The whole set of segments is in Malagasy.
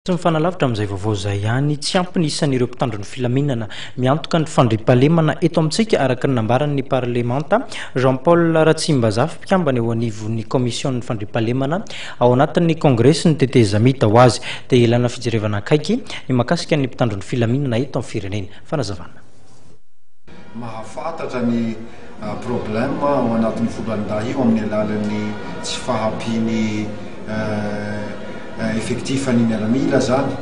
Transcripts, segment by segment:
Tsy mifanalavitra amin'izay vaovao izay ihany, tsy ampy ny isan'ireo mpitandro ny filaminana miantoka ny fandriampahalemana eto amintsika, araka ny nambaran'ny parlemanta Jean Paul Ratsimbazafy, mpikambana eo anivon'ny kaomision'ny fandriampahalemana ao anatin'ny kongresin'ny tetezamita. Ho azy dia ilana fijerevana akaiky ny mahakasika ny mpitandro ny filaminana eto amin'ny firenena. Fanazavana. Mahafantatra ny problème ao anatin'ny foloalindahy io amin'ny alalan'ny tsy fahampian'ny effectif ny miaramila zany.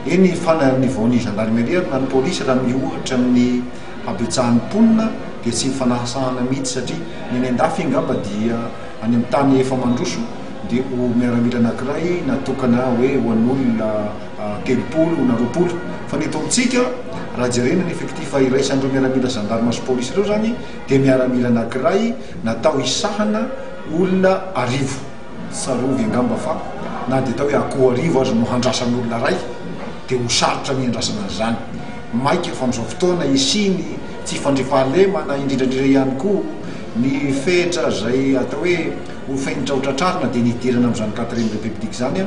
Eny fa na niveau ny gendarmerie ary na ny polisy raha miohatra amin'ny habetsahan'ny mponina dia tsy mifanahasahana mihitsy satria ny any andafy angamba dia any amin'ny tany efa mandroso dia ho miaramila anakiray natokana hoe ho an'olona 30 na 20 fa ny eto amintsika raha jerena ny effectif iraisan'ireo miaramila gendarme sy polisy ireo zany dia miaramila anakiray natao hisahana olona 1000. Tsarovy angamba fa na dia atao hoe akoho 1000 aza no handrasan'olona iray dia ho sarotra ny handrasana an'izany. Maika fa amin'izao fotoana hisian'ny tsy fandriampahalemana indrindra indrindra ihany koa ny fetra izay atao hoe ho fenitra ho tratrarina dia ny hidirana amin'izany quatrième république izany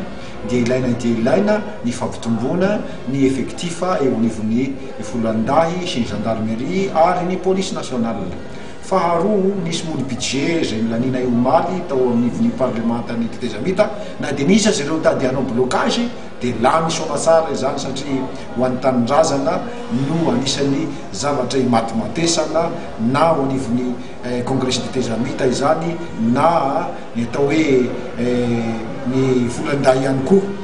dia ilaina dia ilaina ny fampitomboana ny effectif eo anivon'ny foloalindahy sy ny gendarmerie ary ny police nationale. Faharoa, nisy moa ny budget izay nolanianay omaly tao anivon'ny parlemantan'ny tetezamita, na dia nisy aza ireo nitady hanao blocage dia lany soamatsara izany satria ho an'ny tanindrazana no anisan'ny zavatra imatimatesana na ao anivon'ny kongresin'ny tetezamita izany na ny atao hoe ny volan-dahy ihany koa.